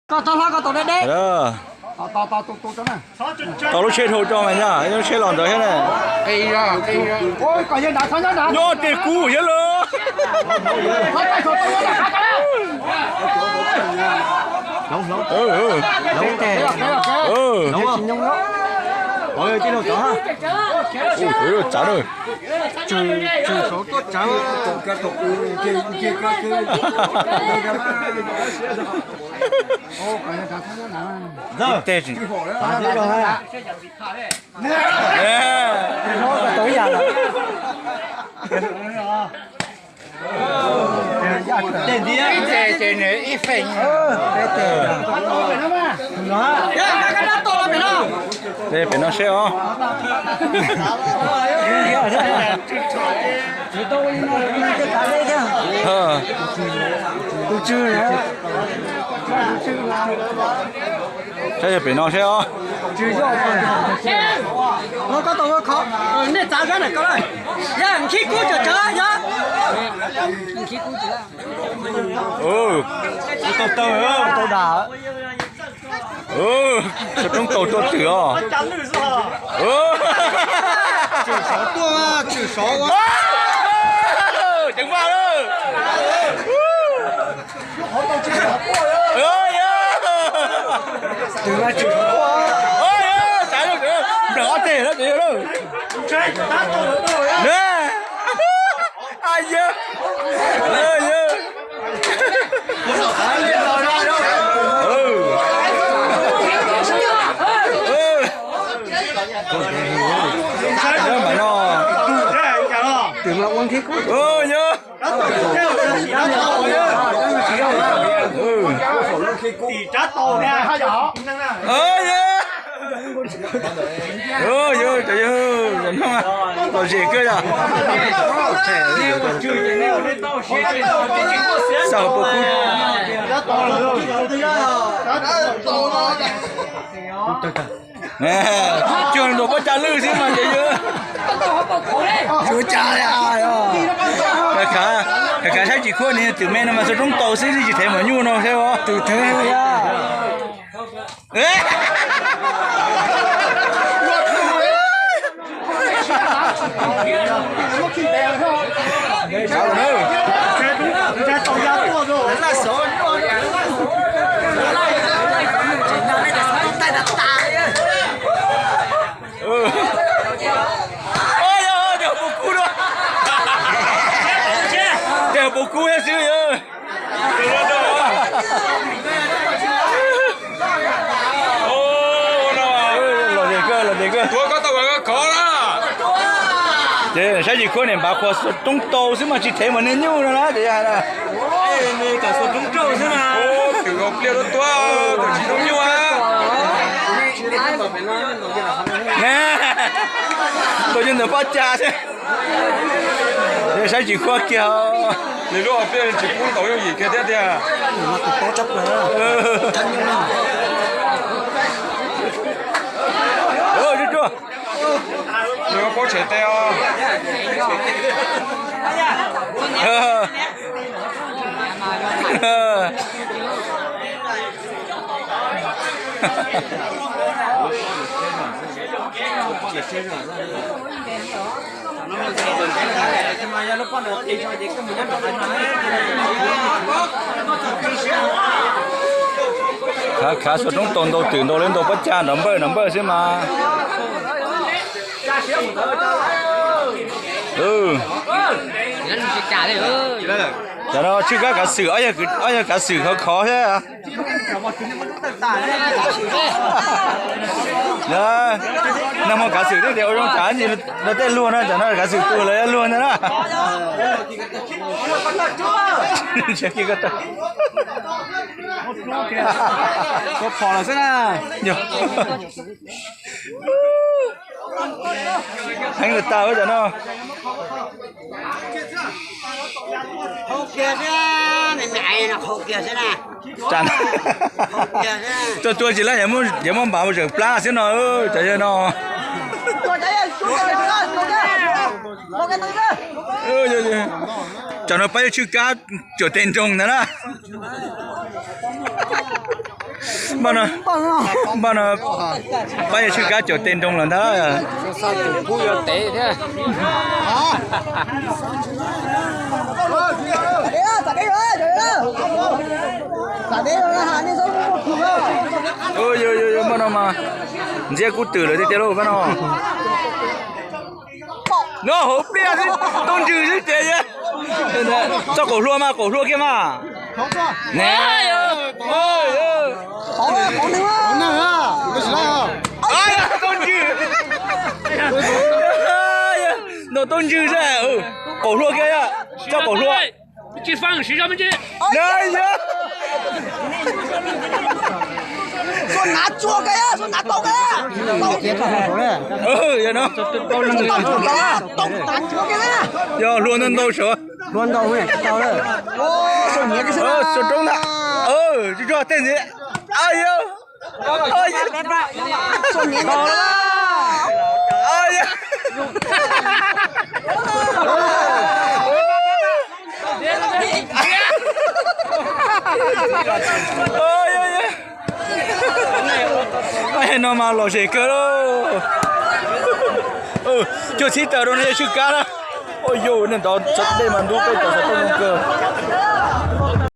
Koj txhob hlob, koj tus deb deb. Tau lub tsheb dhau tso mas yog lub tsheb los ntawd thiab na. Nyob tej kub thiab lawm. Tsav lawm. Tej pem no seb os. Saib yog pem no seb os. Nej txav zab na koj, yog nkhib kub tsawv tsawv yog. Tau tau, tau dam. Xov roob tau tuaj twm os. Ceev vaj lawm. Nplawm ob teg lawm. Mas no, twm mas ua nkhib kub. Tim rab tau na. Yog, yog, yog, yog, lom zem kawg yog. Xav hauv pus kub. Cuag ntua pob tsav lwj xwb mas ces yog. Khav khav saib tsis khuab ni, twm me no mas xov roob tau xwb, tsis thev mas nyuj no saib os. Twm thev yog. Ua yog, tej hauv pus kub no. Tej hauv pus kub xwb. Lom zem kawg, lom zem kawg. Tuav koj tau kov na. Ces saib tsis khuab niam npav qhuas xov roob tau xwb mas tsis thev mas niag nyuj no na ces yog hais na. Xov roob rau xwb na. Twm pliaj tuab tuab, twm tsis zoo nyuj. Tau yog ntawm pob cas thiab. Saib tsis khuab kiag. Nws lub hauv pliaj tsis pub ntaus yooj yim kiag thiab tiag. Nws paub tshem tes os. Khav khav xov roob tau ntau twm ntau li ntau pob cas nrov npawj nrov npawj xwb mas. Cov no tshwj kab kav xwm, ob yog kav xwm khov khov thiab. Nag hmo kav xwm twb tias ua zoo tsam ntsis lawv tej luag no, tsam no kav xwm tus lawv luag ntag na. Kua phom lawm xwb na. Heev lawm tas tsam no. Tuaj tuaj tsis laj, yuav muab npav mus zawm plab xwb no, cov yawg no. Cov no pab yuav tshwj kab cuam tes nroog ntag na. Npaj no, npaj no, pab yawg Swj Kab caum tes nroo lawm ntag. Npaj no mas ntxiab kub twm lawm tiag tiag lauj, npaj no. No hauv pliaj xwb, tau ntsws xwb ces. Txoj qaum hlua mas, qaum hlua kiag mas. Ne, tau ntsws. Ntaus tau ntsws xwb, qaum hlua kiag, txoj qaum hlua. Yog hlua ntau ntau sav. Hlua ntau, tau lawm. Xua roob ntag. Tsuag tsuag tej ntxiv. Ab yog. No mas lom zem kawg lauj. Cuag txhib taws rau no yawg Swj Kab na. Ua yus neeg ntov txog dej mas ntub peb cov xov tooj zoo kawg.